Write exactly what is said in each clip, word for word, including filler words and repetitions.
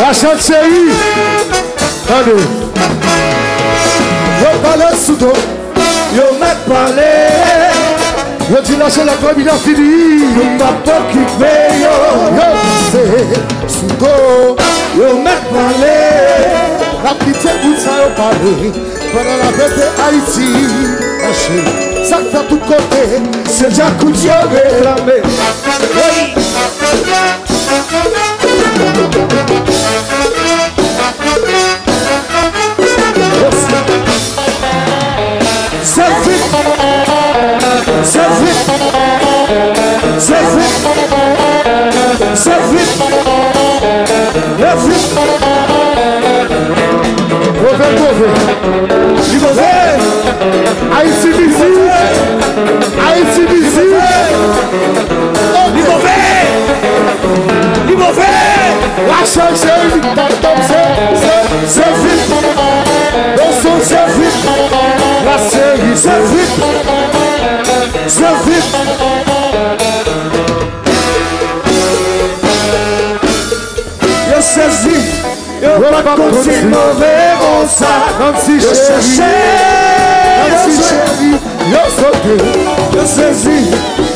Rachel cheri, tande. Yo pale sou do, yo mèt pale. Yo di lage la, fanmi nan fini. Nou p ap okipe yo. Yo se sou do, yo mèt pale. N ap kite bout sa yo pale. Pandan n ap fete Ayiti, mache. Sa k fè tout kote, se djakout yo reklame. Hey! Se vit! Se vit! Se vit! Se vit! Se vit! Move, move. Li move. Ayiti mizik. Ayiti mizik. Li move. Li move. Rachel cheri, tantan se, se, se vit. Bon son se vit. La seri se vit. Se vit. Yo sezi. Yo pa t konn si move konsa. Yo chèche, yo jwenn. Yo sezi. Yo sezi.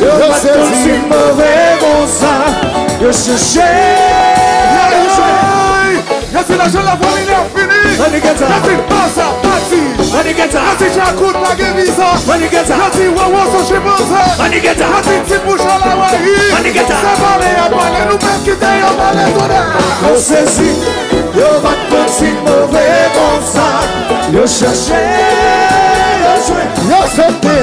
Yo pa t konn si move konsa. Yo chèche, yo jwenn. Yo di lajan la fanmi li ap fini. Yo di pasa pati. Yo di djakout pa gen viza. Yo di wowo se chipanze. Yo di ti bouch an la wayi. Se pale y ap pale, nou menm kite yo pale tonè. Yo sezi. Yo pa t konn si move konsa. Yo chèche, yo jwenn. Yo sezi.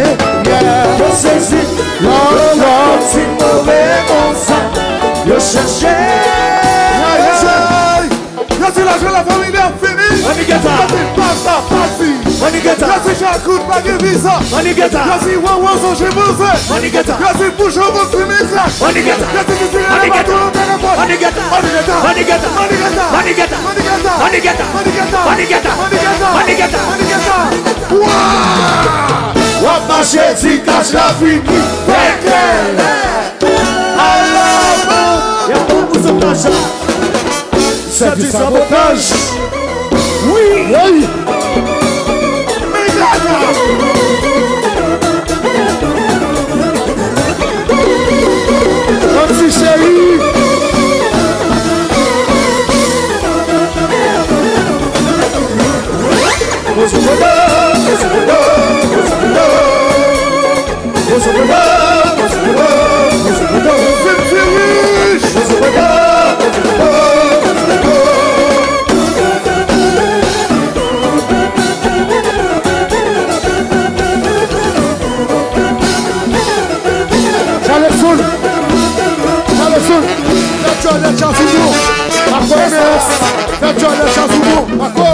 Yo sezi. Yo pa t konn si move konsa. Yo chèche, yo jwenn. Yo di lajan la fanmi li ap fini. Yo di pasa pati. Yo di djakout pa gen viza. Yo di wowo se chipanze. Yo di bouch an fini krak. Yo di titire nan baton nan telefòn. Yo di geta. Yo di geta. Yo di geta. Yo di geta. Yo di geta. Yo di geta. Yo di geta. Yo di geta. Yo di geta. Yo di geta. Wa! W ap mache di kach la fini. Fè kè. Ala bon. Y ap bon pou sou kach la. Sèvis sabotaj. Wi. Wi. Manti cheri. Chalesoun! Chalesoun! Fè djòlè chasoumou! Pako M S! Fè djòlè chasoumou! Pako!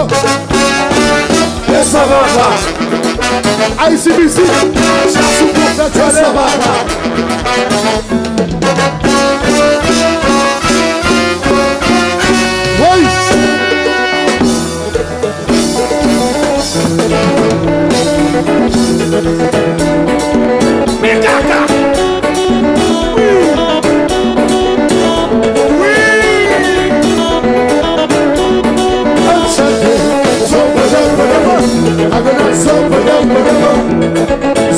Ayiti mizik! Chasoumou! Fè djòlè! Woy! Men kaka! Wi! Wi! Ann chante! Zobodo, bodo, bo. Agoda, zobodo, bodo, bo.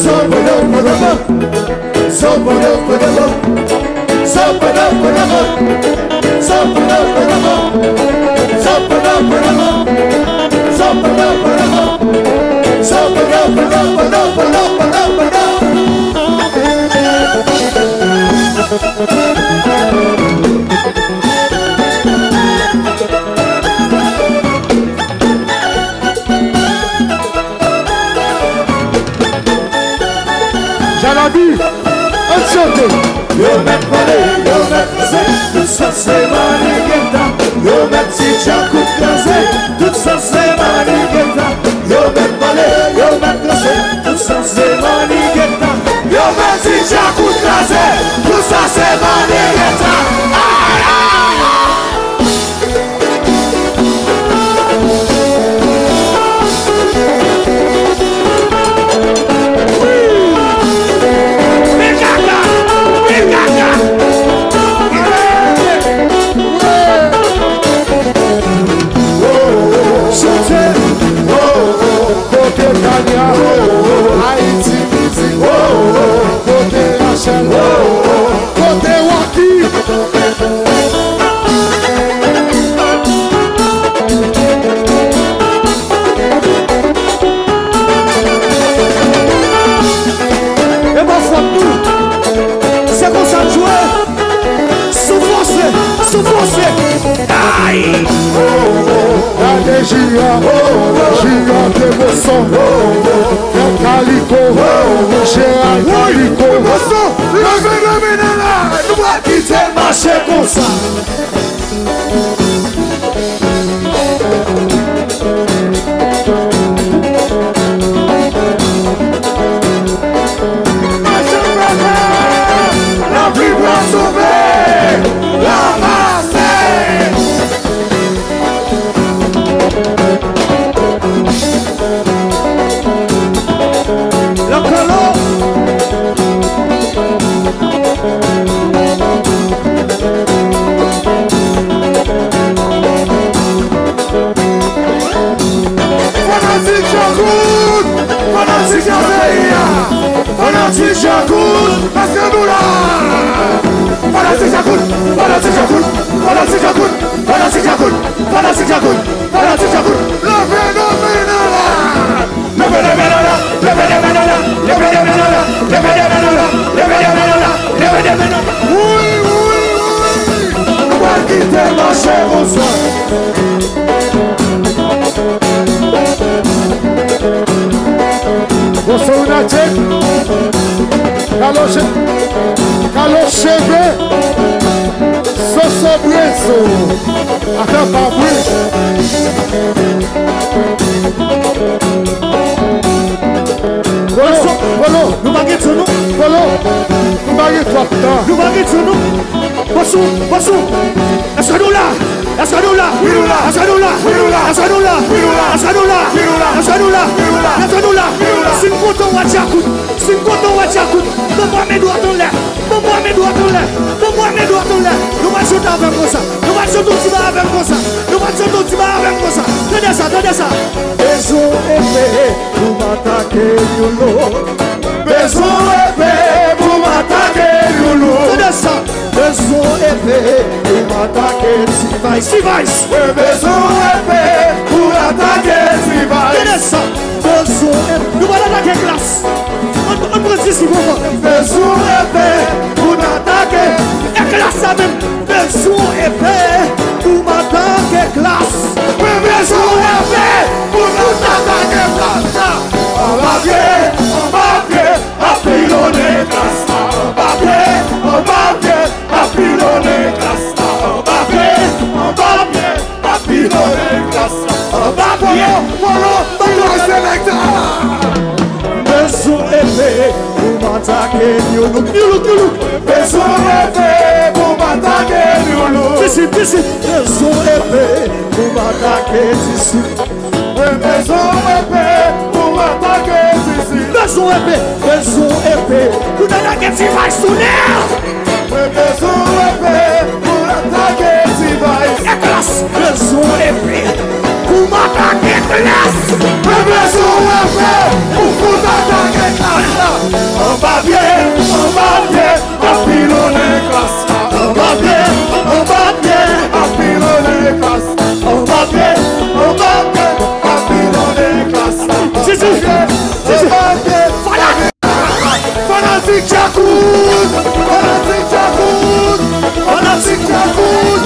Zobodo, bodo, bo. Zobodo, bodo, bo. Zobodo, Jaladi, ann chante. Yo mèt vole, yo mèt kraze, tout sa se Maniqueta. Yo mèt di djakout kraze, tout sa se Maniqueta. Yo mèt vole, yo mèt kraze, tout sa se Maniqueta. Yo mèt di djakout kraze, tout sa se Maniqueta. Ay, ay, ay. Kote Tania, Ayiti Mizik, kote Rachel, kote Wacky. E pa fòt nou. Se konsa n jwe. Sou fòse, sou fòse. Ay! Gade Jiyò, Jiyò de Boson, Fè Kaliko, Jeral Kaliko. Boson, leve, leve nan la, nou pa kite mache konsa. Lapli pral sove, ranmase. Lankolo. Fanatik Djakout! Fanatik nan peyi a! Fanatik Djakout! Èske nou la? Fanatik Djakout! Fanatik Djakout! Leve nan men nan la! Leve, leve nan la! Leve, leve nan la! Leve, leve nan la! Leve, leve nan la! Leve, leve nan la! Leve, leve nan la! Wi, wi, wi! Nou pral kite mache konsa. Boson United. Kaloche. Kaloche ve. Soso Brezo. Afè pa vre. Polo, Polo. Nou pa gen tan non. Polo. Nou pa gen twòp tan. Nou pa gen tan non. Boson, Boson. Èske nou la? Èske nou la? Wi, nou la. Èske nou la? Wi, nou la. Èske nou la? Wi, nou la. Èske nou la? Wi, nou la. Èske nou la? Wi, nou la. Èske nou la? Wi, nou la. Si n kontan w a Djakout. Si n kontan w a Djakout. Ban m men dwat anlè. Ban m men dwat anlè. Ban m men dwat anlè. Nou pral chante avè m konsa. Nou pral chante yon ti bagay avè m konsa. Nou pral chante yon ti bagay avè m konsa. Tande sa, tande sa. Bezwen epe pou m atake yon lòt. Bezwen epe pou m atake yon lòt. Tande sa. Bezwen epe pou m atake T-Vice. T-Vice. Mwen bezwen epe pou atake T-Vice. Tande sa. Bezwen epe. Nou pral atake Klass. Ann, ann pran disip anvan. Bezwen epe pou n atake. E Klass sa menm. Bezwen epe pou m atake Klass. Mwen bezwen epe pou nou atake Klass la. Anba pye, anba pye, ap pilonnen Klass la. Anba pye, anba pye, ap pilonnen Klass la. Anba pye, anba pye, ap pilonnen Klass la. Anba pye. Polo, Polo, Polo, selekta. Bezwen epe pou m atake New Look, New Look, New Look. Bezwen epe pou m atake New Look. Disip, disip. Bezwen epe pou m atake disip. Mwen bezwen epe pou m atake disip. Bezwen epe, bezwen epe pou n atake T-Vice tounen. Mwen bezwen epe pou n atake T-Vice. E Klass. Bezwen epe pou m atake Klass. Mwen bezwen epe pou fout atake Klass la. Anba pye, anba pye, ap pilonnen Klass la. Anba pye, anba pye, ap pilonnen Klass la. Anba pye, anba pye, ap pilonnen Klass la. Sisi, sisi, Fanatik Djakout! Fanatik Djakout! Fanatik Djakout!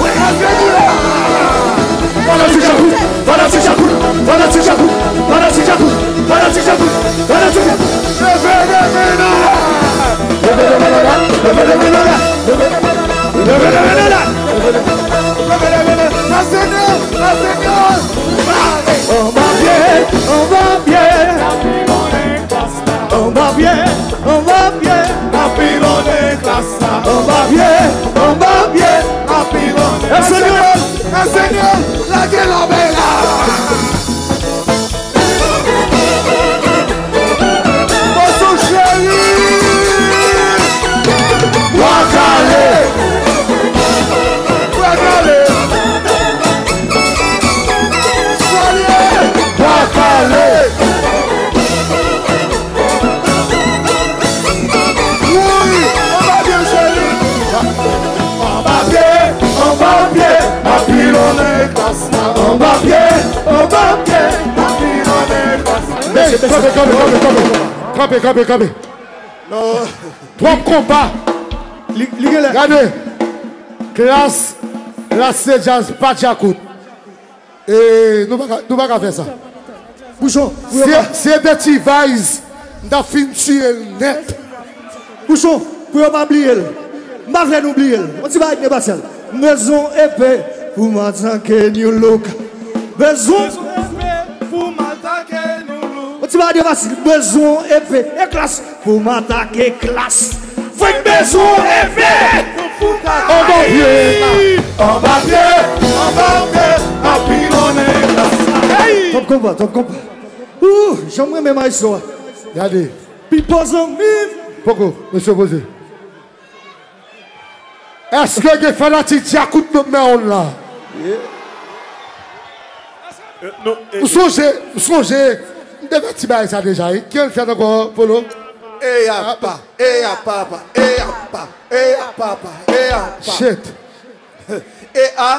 Fanatik Djakout! Fanatik Djakout! Fanatik Djakout! Fanatik Djakout! Fanatik Djakout! Fanatik Djakout! Leve, leve, leve! Leve, leve, leve! Leve, leve, leve! Leve, leve, leve! Leve, leve, leve! Anba pye, anba pye. Anba pye, anba pye. Anba pye, anba pye. Ensenyè, ensenyè, lage lame la. Pozo cheri. Bwa kale. Bwa kale. Salye. Bwa kale. Wi, anba pye cheri. Anba pye, anba pye, anpil onè klas la. Anba pye, anba pye, anpil onè klas la. Hey, kanpe, kanpe, kanpe, kanpe. Kanpe, kanpe, kanpe. Non. Twòp konpa. Li, li genlè. Gade. Klas, klas se djaz, pa djakout. E nou pa ka, nou pa ka fè sa. Bouchon, pou yo pa. Se, se de ti vayz, m ta fin tiye l nèt. Bouchon, pou yo pa bliye l. M pa vle nou bliye l. On ti bagay ki te pase l. M bezwen epe pou m atake New Look. Bezwen. Bezwen epe pou m atake New Look. On ti bagay ki te pase l. Bezwen epe. E klas. Pou m atake klas, fòk bezwen epe. Anba pye, anba pye, anba pye, anpil onè klas. Twòp konpa, twòp konpa. Ooh, jan m renmen maestro a. Gade. Pipo zanmi m. Poko, mesye poze. Èske gen fanatik Djakout nan mèwon la? M sonje, m sonje, m te fè ti bagay sa deja, wi. Ki an l fèt ankò, Polo? E a pa, e a papa, e a pa, e a papa, e a pa. Shit. E a,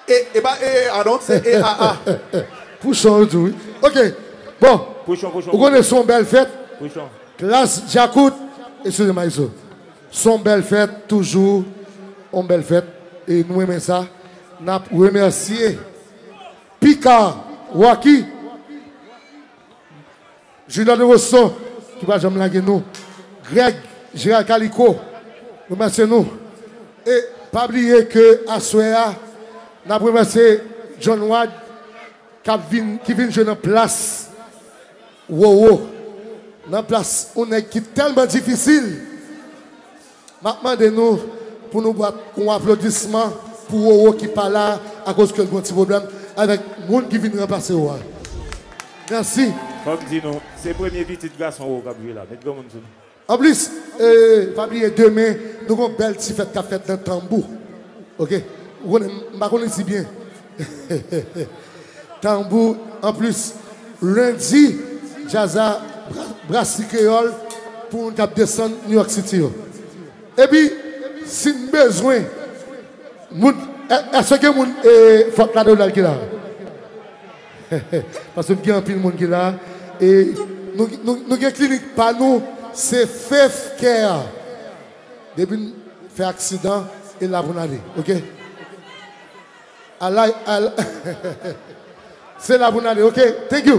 e, e pa e a non, se e a a. Pouchon, yo di, wi. Ok, bon. Pouchon, pouchon. Ou konnen se yon bèl fèt. Pouchon. Klas Djakout, eskize m, Ayzo. Se yon bèl fèt, toujou yon bèl fèt. E nou renmen sa. N ap remèsye Pika, Rocky, Junior de Rosso, ki pa janm lage nou, Greg, Gerald Calico, remèsye nou. E pa bliye ke aswè a, n ap remèsye John Wad, k ap vin, ki vin jwe nan plas Roro, nan plas yon nèg ki tèlman difisil. M ap mande nou pou nou bat yon aplodisman pou Roro ki pa la akoz ke l gen yon ti pwoblèm avèk moun ki vin ranplase Roro a. Mèsi. Fò m di nou, se premye pitit gason Roro k ap jwe la. Met granmoun sou nou. Anplis, e, pa bliye demen, nou gen yon bèl ti fèt k ap fèt nan Tanbou. Ok? Ou konnen, m pa konnen si byen. Tanbou, anplis, lendi, djaz la, bra-, brasi kreyòl, pou moun k ap desann New York City yo. Epi, si n bezwen, moun, è-, èske gen moun, e, Fòk Ladonald ki la? Paske m gen anpil moun ki la. E nou, nou, nou gen klinik pa nou, se Faith Care. Depi n fè aksidan, e la pou n ale, ok? Ala, ala, se la pou n ale, ok? Thank you.